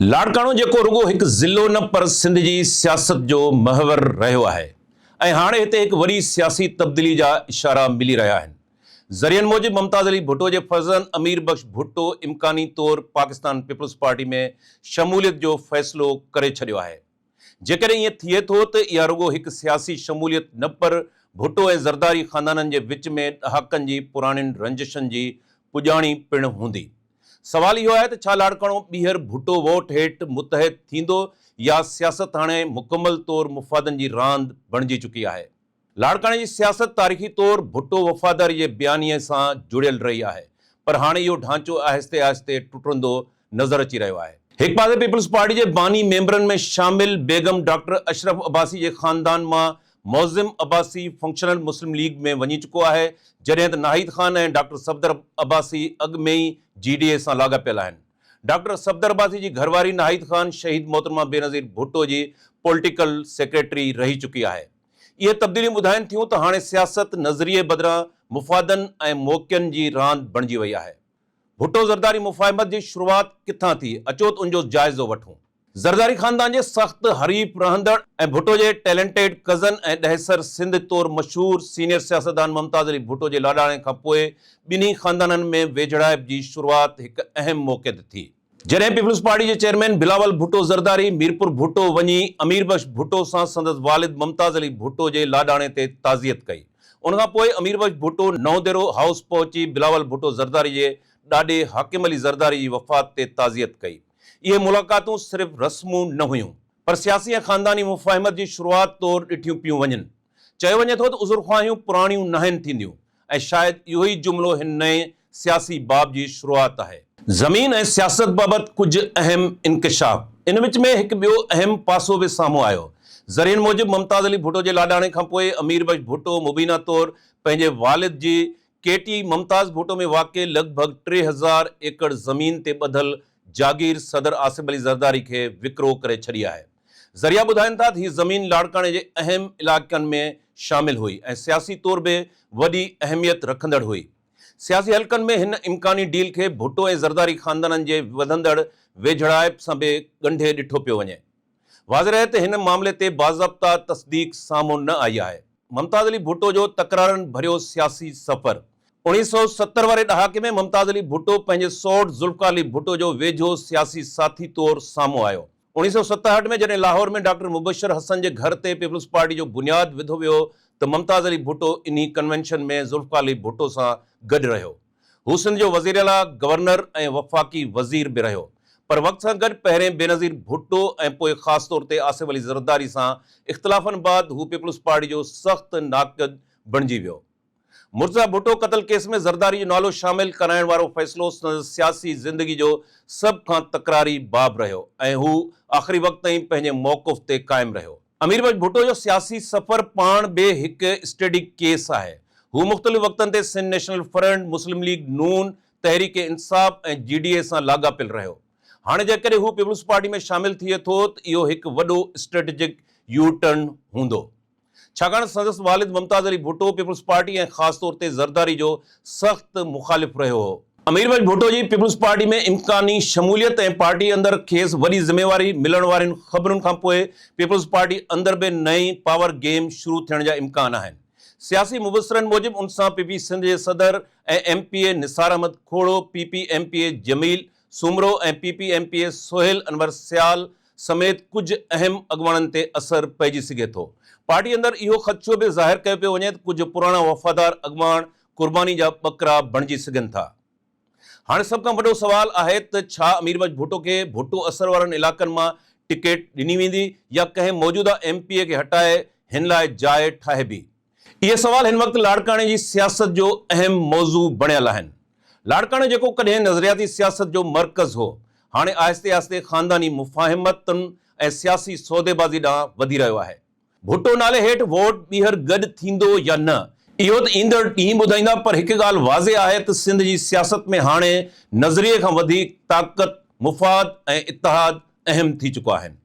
لاڙڪاڻو جيڪو رڳو هڪ ضلعو نه پر سنڌ جي سياست جو محور رهيو آهي ۽ هاڻي هتي هڪ وڏي سياسي تبديلي جا اشارا ملي رهيا آهن. ذريعن موجب ممتاز علي ڀٽو جي فرزند امير بخش ڀٽو امڪاني طور پاڪستان پيپلز پارٽي ۾ شموليت جو فيصلو ڪري ڇڏيو آهي. جيڪڏهن ائين ٿئي ٿو ته اها رڳو هڪ سياسي شموليت نه پر ڀٽو ۽ زرداري خاندانن جي وچ ۾ ڏهاڪن جي پراڻين رنجشن جي پڄاڻي پڻ هوندي. سوال اهو آهي ته ڇا لاڙڪاڻو ٻيهر ڀٽو ووٽ هيٺ متحد ٿيندو يا سياست هاڻي مڪمل طور مفادن جي راند بڻجي چڪي آهي؟ لاڙڪاڻي جي سياست تاريخي طور ڀٽو وفاداري جي بيانيي سان جڙيل رهي آهي پر هاڻي اهو ڍانچو آهستي آهستي ٽٽندو نظر اچي رهيو آهي. هڪ پاسي پيپلز پارٽي جي باني ميمبرن ۾ شامل بيگم ڊاڪٽر اشرف عباسي جي خاندان مان معظم عباسي فنڪشنل مسلم ليگ ۾ وڃي چڪو آهي، جڏهن ته ناهيد خان ۽ ڊاڪٽر صفدر عباسي اڳ ۾ ئي جي ڊي اي سان لاڳاپيل آهن. ڊاڪٽر صفدر عباسي جي گهرواري ناهيد خان شهيد محترمه بينظير ڀٽو جي پوليٽيڪل سيڪريٽري رهي چڪي آهي. اهي تبديليون ٻڌائين ٿيون ته هاڻي سياست نظريي بدران مفادن ۽ موقعن جي راند بڻجي وئي آهي. ڀٽو زرداري مفاهمت جي شروعات ڪٿان ٿي؟ اچو ته ان جو جائزو وٺون. زرداري خاندان جي سخت حريف رهندڙ ۽ ڀٽو جي ٽيلنٽيڊ ڪزن ۽ ڏهيسر سنڌ طور مشهور سينيئر سياستدان ممتاز علي ڀٽو جي لاڏاڻي کان پوء ٻنهي خاندانن ۾ ويجهڙائپ جي شروعات هڪ اهم موقعي تي ٿي. جڏهن پيپلز پارٽي جي چيئرمين بلاول ڀٽو زرداري ميرپور ڀٽو وڃي امير بخش ڀٽو سان سندس والد ممتاز علي ڀٽو جي لاڏاڻي تي تعزيت ڪئي. ان کان پوء امير بخش ڀٽو نئون ديرو هائوس پهچي بلاول ڀٽو زرداري جي ڏاڏي حاڪم علي زرداري جي وفات تي تعزيت ڪئي. اهي ملاقاتون صرف رسمون نه هيون، پر سياسي ۽ خانداني مفاهمت جي شروعات طور ڏٺيون پيون وڃن. چيو وڃي ٿو ته عذرخواهيون پراڻيون ناهن ٿينديون ۽ شايد اهو ئي جملو هن نئين سياسي باب جي شروعات آهي. زمين ۽ سياست بابت ڪجهه اهم انڪشاف. ان وچ ۾ هڪ ٻيو اهم پاسو به سامهون آيو. ذريعن موجب ممتاز علي ڀٽو جي لاڏاڻي کانپوء امير بخش ڀٽو مبينا طور پنهنجي والد جي ڪي ٽي ممتاز ڀٽو ۾ واقع لڳ ڀڳ 3000 ايڪڙ زمين تي ٻڌل جاگير صدر آصف علي زرداري کي وڪرو ڪري ڇڏي آهي. ذريعا ٻڌائن ٿا ته هي زمين لاڙڪاڻي جي اهم علائقن ۾ شامل هئي ۽ سياسي طور به وڏي اهميت رکندڙ هئي. سياسي حلقن ۾ هن امڪاني ڊيل کي ڀٽو ۽ زرداري خاندانن جي وڌندڙ ويجهڙائپ سان به ڳنڍي ڏٺو پيو وڃي. واضح رهي ته هن معاملي تي باضابطا تصديق سامهون نه آئي آهي. ممتاز علي ڀٽو جو تڪرارن ڀريو سياسي سفر. 1970 واري ڏهاڪي ۾ ممتاز علي ڀٽو پنهنجي سئوٽ ذوالفقار علي ڀٽو جو ويجهو سياسي ساٿي طور سامهون آيو. 1967 ۾ جڏهن لاهور ۾ ڊاڪٽر مبشر حسن جي گهر تي پيپلز پارٽي جو بنياد وڌو ويو ته ممتاز علي ڀٽو انهي ڪنوينشن ۾ ذوالفقار علي ڀٽو سان گڏ رهيو. هو سنڌ جو وزيراعليٰ، گورنر ۽ وفاقي وزير به رهيو. پر وقت سان گڏ پهرين بينظير ڀٽو ۽ پوء خاص طور تي آصف علي زرداري سان اختلافن بعد هو پيپلز پارٽي جو سخت ناقد بڻجي ويو. مرتضيٰ ڀٽو قتل ڪيس ۾ زرداري جو نالو شامل ڪرائڻ وارو فيصلو سندس سياسي زندگي جو سڀ کان تڪراري باب رهيو ۽ هو آخري وقت تائين پنهنجي موقف تي قائم رهيو. امير بخش ڀٽو جو سياسي سفر پاڻ به هڪ اسٽڊي ڪيس آهي. هو مختلف وقتن تي سنڌ نيشنل فرنٽ، مسلم ليگ نون، تحريڪ انصاف ۽ جي ڊي اي سان لاڳاپيل رهيو. هاڻي جيڪڏهن هو پيپلز پارٽي ۾ شامل ٿئي ٿو ته اهو هڪ وڏو اسٽريٽجڪ يو ٽرن هوندو. ڇاڪاڻ ته سندس والد ممتاز علي ڀٽو پيپلز پارٽي ۽ خاص طور تي زرداري جو سخت مخالف رهيو هو. امير بخش ڀٽو جي پيپلز پارٽي ۾ امڪاني شموليت ۽ پارٽي اندر کيس وڏي ذميواري ملڻ وارين خبرن کانپوء پيپلز پارٽي اندر به نئين پاور گيم شروع ٿيڻ جا امڪان آهن. سياسي مبصرن موجب ان سان پي پي سنڌ جي صدر ۽ M P A Nisar Ahmed Khuhro, P P M P A Jamil Soomro ۽ P P M P A Sohail Anwar Sial سميت ڪجهه اهم اڳواڻن تي اثر پئجي سگهي ٿو. پارٽي اندر اهو خدشو به ظاهر ڪيو پيو وڃي ته ڪجهه پراڻا وفادار اڳواڻ قرباني جا ٻڪرا بڻجي سگهن ٿا. هاڻي سڀ کان وڏو سوال آهي ته ڇا امير بخش ڀٽو کي ڀٽو اثر وارن علائقن مان ٽڪيٽ ڏني ويندي يا ڪنهن موجوده ايم پي اي کي هٽائي هن لاء جاء ٺاهبي؟ اهي سوال هن وقت لاڙڪاڻي جي سياست جو اهم موضوع بڻيل آهن. لاڙڪاڻو جيڪو ڪڏهن نظرياتي سياست جو مرڪز هو، هاڻي آهستي آهستي خانداني مفاهمتن ۽ سياسي سوديبازي ڏانهن وڌي رهيو آهي. ڀٽو نالي هيٺ ووٽ ٻيهر گڏ ٿيندو يا نه، اهو ته ايندڙ ڏينهن ٻڌائيندا پر هڪ ڳالهه واضح آهي ته سنڌ جي سياست ۾ هاڻي نظريي کان وڌيڪ طاقت، مفاد ۽ اتحاد اهم ٿي چڪا آهن.